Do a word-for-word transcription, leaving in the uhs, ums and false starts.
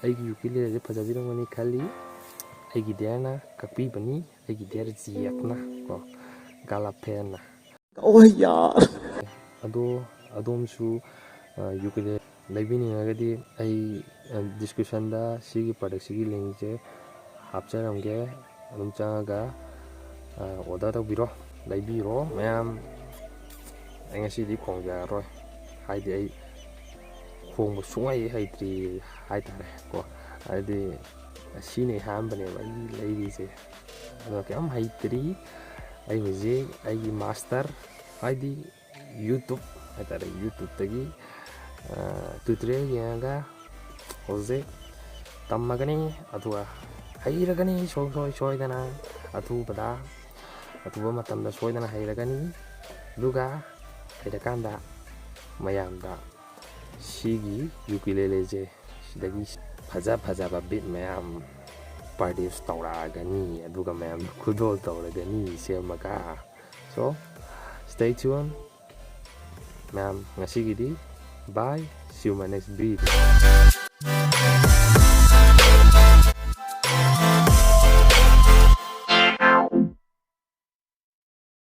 ꯑꯩꯒꯤ ukulele ꯁꯦ ꯐꯖꯕꯤꯔꯝꯒꯅꯤ ꯈꯜꯂꯤ꯫ ꯑꯩꯒꯤ dear ꯅ ꯀꯛꯄꯤꯕꯅꯤ, ꯑꯩꯒꯤ dear ꯖꯤꯌꯦꯛꯅ ꯀꯣ, ꯒꯥꯂꯥꯐꯦꯟꯅ꯫ Oh yeah. ꯑꯗꯣ ꯑꯗꯣꯝꯁꯨ ukulele ꯂꯩꯕꯤꯅꯤꯡꯉꯒꯗꯤ ꯑꯩ description ꯗ ꯁꯤꯒꯤ product ꯁꯤꯒꯤ link ꯁꯦ ꯍꯥꯞꯆꯔꯝꯒꯦ꯫ ꯑꯗꯨꯝ ꯆꯪꯉꯒ order ꯇꯧꯕꯤꯔꯣ, ꯂꯩꯕꯤꯔꯣ ꯃꯌꯥꯝ꯫ ꯑꯩ ꯉꯁꯤꯗꯤ ꯈꯣꯡꯖꯔꯔꯣꯏ, ꯍꯥꯏꯗꯤ ꯑꯩ ꯈꯣꯡꯕ ꯁꯨꯡꯍꯩ ꯍꯩꯇ꯭ꯔꯤ ꯍꯥꯏꯇꯥꯔꯦ ꯀꯣ꯫ ꯍꯥꯏꯗꯤ ꯁꯤꯅ ꯑꯍꯥꯟꯕꯅꯦꯕ ꯑꯩ ꯂꯩꯔꯤꯁꯦ, ꯑꯗꯣ ꯀꯩꯝ ꯍꯩꯇ꯭ꯔꯤ꯫ ꯑꯩ ꯍꯧꯖꯤꯛ ꯑꯩꯒꯤ master ꯍꯥꯏꯗꯤ YouTube ꯍꯥꯏꯇꯥꯔꯦ, YouTube ꯇꯒꯤ tutorial ꯌꯦꯡꯉꯒ ꯍꯧꯖꯤꯛ ꯇꯝꯃꯒꯅꯤ꯫ ꯑꯗꯨꯒ ꯍꯩꯔꯒꯅꯤ ꯁꯨꯡꯁꯣꯏ ꯁꯣꯏꯗꯅ, ꯑꯊꯨꯕꯗ ꯑꯊꯨꯕ ꯃꯇꯝꯗ ꯁꯣꯏꯗꯅ ꯍꯩꯔꯒꯅꯤ꯫ ꯑꯗꯨꯒ ꯍꯩꯔꯀꯥꯟꯗ ꯃꯌꯥꯝꯗ ꯁꯤꯒꯤ ukulele ꯁꯦ ꯁꯤꯗꯒꯤ ꯐꯖ ꯐꯖꯕ beat ꯃꯌꯥꯝ produce ꯇꯧꯔꯛꯑꯒꯅꯤ, ꯑꯗꯨꯒ ꯃꯌꯥꯝꯗ ꯈꯨꯗꯣꯜ ꯇꯧꯔꯒꯅꯤ ꯁꯦꯝꯃꯒ꯫ So stay tuned ꯃꯌꯥꯝ, ꯉꯁꯤꯒꯤꯗꯤ bye, see you my next video꯫